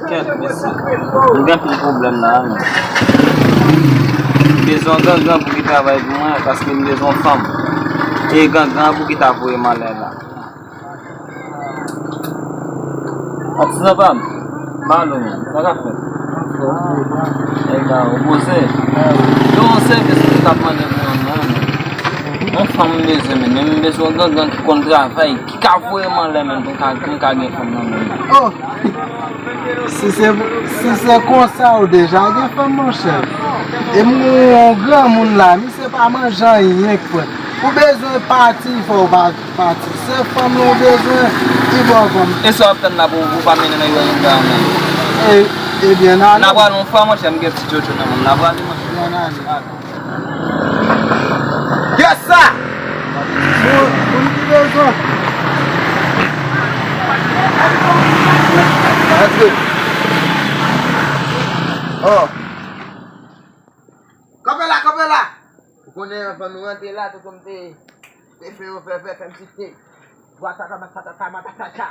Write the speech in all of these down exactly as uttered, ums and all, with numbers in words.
Kèt, mesye. M gen anpil pwoblèm la, men. M bezwen yon gangan pou ki travay pou mwen, paske m bezwen yon fanm. E gangan pou ki ta voye m anlè la. Atizan pa m, pale w menm, sa k ap fèt? Nèg la opoze. Gen yon sèvis ki t ap mande pou mwen, non, men. Yon fanm m bezwen, men, men m bezwen yon gangan ki konn travay, ki ka voye m anlè, men, pou m ka, pou m ka gen fanm nan men. Oh! Si se, si se konsa, ou deja gen fanm, monchè. E m gen yon granmoun la, misye pa manje anyen k pwòp. Ou bezwen pati, fò w pa pati. Se fanm ou bezwen, li ba w fanm. E sa w ap tann la pou, pou w pa mennen nan yon granmoun? E, ebyen, n ale. N a pral yon fwa, monchè, m gen ti tchotcho nan men m. N a prale, monchè. N ale. Yes, sir! Moun, moun ki bezwen. Antre. Oh. Kanpe la, kanpe la! Ou konnen anvan nou rantre la, tonton m te, te fè yon fè, fè, fè m site. Vwa sa, sa, sa, sa, sa, sa, sa, sa.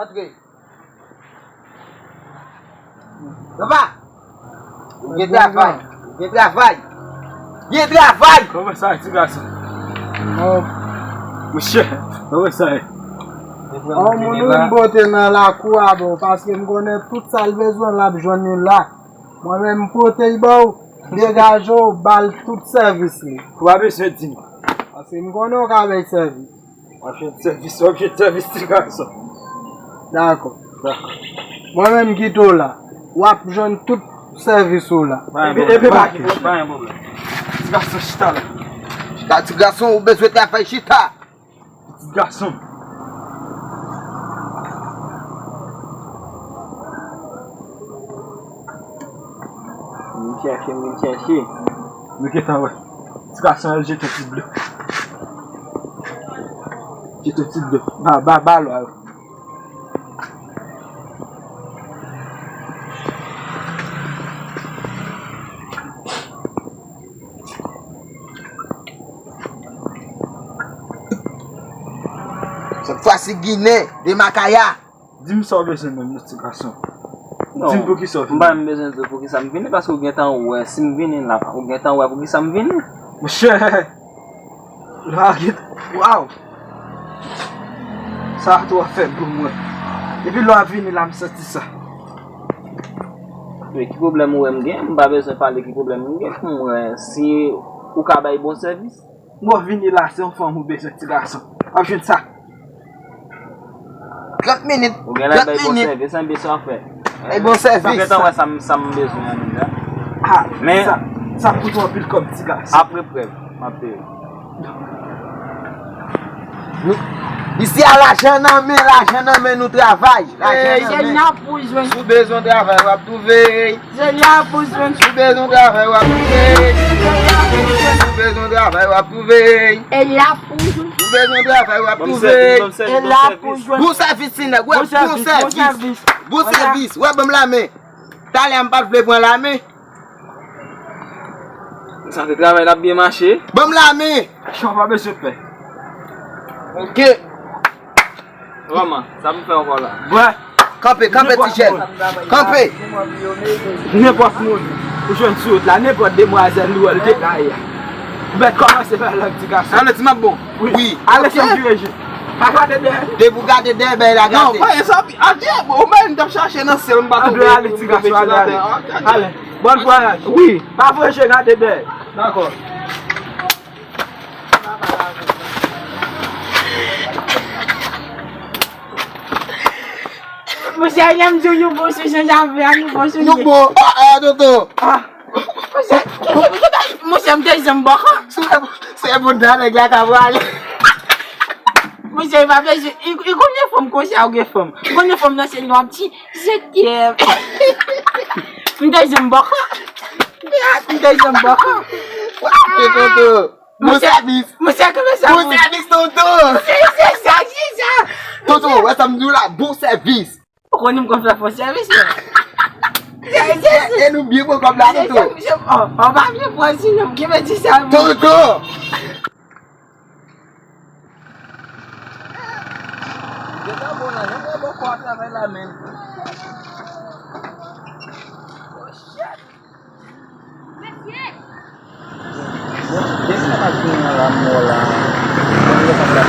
Antre. Papa! Ou gen travay! Ou gen travay! Gen travay! Kòman sa, ti gason? Oh. Monchè, kòman sa ye? Oh, moun ou vin pote nan lakou a, bon, paske m konnen tout sa l bezwen, l ap jwenn li la. Mwen menm, m pote l ba w, degaje w, ba l tout sèvis li. Ou pa bezwen di m. Paske m konnen w ka bay sèvis. W ap jwenn sèvis, w ap jwenn sèvis, ti gason. Dakò. Dakò. Mwen menm, m kite w la. W ap jwenn tout sèvis ou la. Epi, epi pa gen pwoblèm. Pa gen pwoblèm. Ti gason, chita la. Chita, ti gason, ou bezwen travay, chita. Pitit gason. Vin chèche, vin chèche. Nou gentan wè. Ti gason al jete ti dlo. Jete ti dlo. Ba, ba, ba lwa yo. Sèt fwa si Ginen, de Makaya. Di m sa w bezwen menm, non, ti gason. Di m poukisa w vini. Non, m pa menm bezwen di w poukisa m vini, paske w gentan wè, si m vini la, ou gentan wè poukisa m vini. Monchè, la gen, waw! Sa a twò fèb pou mwen. Depi lè w ap vini la, m santi sa. Men ki pwoblèm ou wè m gen? M pa bezwen pale ki pwoblèm m gen pou m wè si ou ka bay bon sèvis. Bon, vini la, se yon fanm ou bezwen, ti gason. W ap jwenn sa. Trant minit. Ou gen la bay bon sèvis, enben sa w fè. Bay bon sèvis. Sa gentan wè sa m, sa m bezwen an deja. Ah, men sa, sa koute w anpil kòb, ti gason. Apre prèv, m ap peye. Isi a lajan nan men, lajan nan men nou travay. Lajan nan men. Si w bezwen travay, w ap twouve. Se la pou jwenn. Si w bezwen travay, w ap twouve. Si w bezwen travay, w ap twouve. E la pou jwenn. Si w bezwen travay, w ap twouve. E la pou jwenn. Bon sèvis, ti nèg. Wè, bon sèvis. Bon sèvis. Wè, ban m lamen. Talè a m pa t vle pran lamen. Sa se travay la ap byen mache. Ban m lamen. Aksyon pa bezwen pè. Ok. Vrèman, sa pou fè ankò la. Bwè. Kanpe, kanpe, ti jèn. Kanpe. Nenpòt moun ou jwenn sou wout la, nenpòt demwazèl ou wè l degaye a. Ou mèt kòmanse fè lòt ti gason. Ale, ti map bon. Wi. Ale, ok. San vire je. Pa gade dèyè. Depi w gade dèyè, bèy la gate. Non, pa gen sa. Adye, ou menm, m t ap chache nan syèl, m pa tonbe. Ale, ti gason, ale, ale. Ale. Bòn vwayaj. Wi. Pa vire je, gade dèyè. Dakò. Monchè, lè m di w nou bon sou jan zafè a, nou bon sou jan. Nou bon. Ah, ah, tonton. Ah. Monchè, monchè, m te janm bòkò. Se, se bon dan nèg la ka pwale. Monchè, e pa bezwen. I, i konbyen fanm konsa ou gen fanm? Konbyen fanm nan se nou ap di, je t'aime. M te janm bòkò. M te janm bòkò. Tonton. Bon sèvis. Monchè, kòman sa? Bon sèvis, tonton. Se, se sa, se sa. Tonton, wè sa m di w la, bon sèvis. Ou konnen m konn fè fò sèvis, men. E, e nou byen pran kòb la, tonton. Ou pa byen pran, sinon m kenbe ti sa. Tonton. Gentan bon la, janm wè bòkò Travay la, men. Oh, shit! Mesye! Depi nan maten an la, m wè w la. Bon, m wè w la.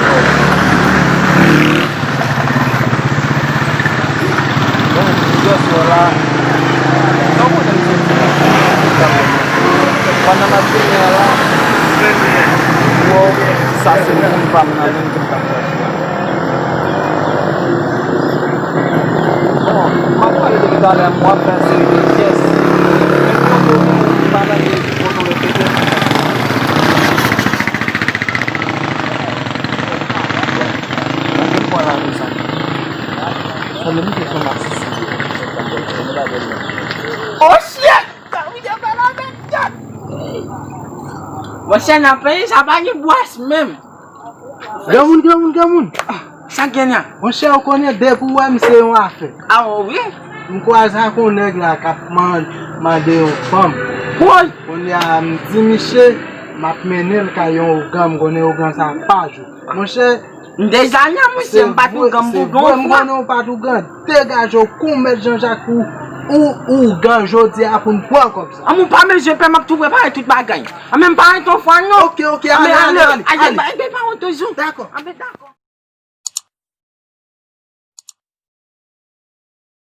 Bon, m wè w la. Sa w konnen m soti la? Pandan m ap vini an la, m wè w, sa se moun pa m nan menm ki m t ap chèche. Bon, m ap pale depi talè, m wè w ap fè yon seri de pyès. Men foto, m pa nan gen foto repete. Mwen gen pwa la konsa. Sa vle di se yon masis. Oh shit! Sa vle di fè la mèt gad! Monchè, nan peyi sa pa gen bwès menm. Granmoun, granmoun, granmoun. Sa gen la? Monchè, ou konnen depi w wè m se yon afè. A, wi? M kwaze ak yon nèg la k ap man-, mande yon fanm. Woy! Kounye a, m di misye, m ap mennen l kay yon ougan, m konnen ougan sa pa jou. Monchè, m deja nan misye, m pa t ougan, m vre, m ougan. M konnen ou pa t ougan. Degaje w kou mèt Jan Jak pou ou, ougan jodi a pou n pran kòb sa. Anmè, ou pa bezwen pè, m ap tou prepare tout bagay. Anmè, m pa ret yon fwa non. Ok, ok, ale, ale, ale, ale. Anmè, pa wont toujou. Dakò. Anmè, dakò.